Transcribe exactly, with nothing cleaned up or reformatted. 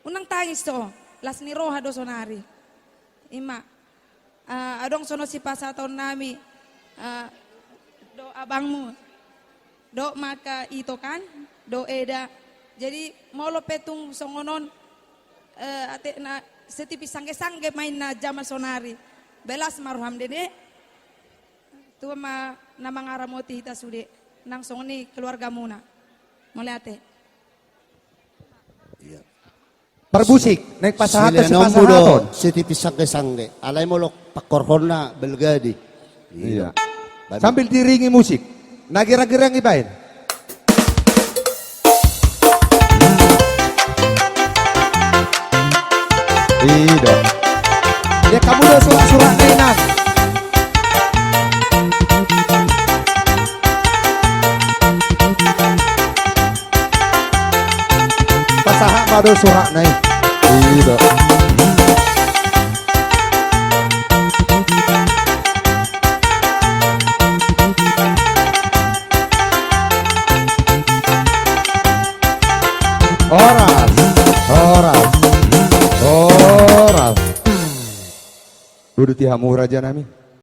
Unang tangis ho, las ni roha do sonari. Ima, eh, adong songon sipasahatonnami, eh, do abangmu, do maka ito kan, do eda. Jadi molo pe tung songon on, eh, atik na, setipis sangge-sangge ma inna jaman sonari. Belas ma roham dede. Tuhan ma na mangaramoti hita sude, nang songon i keluargamuna. Mauliate. Iya. Parbusik, naeng pasahat. Sileanonmu do sipasahaton, setipis sangge-sangge. Alai molo pangkorhonna balga do i. Iya. Babi. Sambil diiringi musik. Na girang-girang i baen. I do. Dia hamu do surak-surak na inang. Pasahat ma do surakna i. I do. Horas, horas, horas. Uduti hamu rajanami.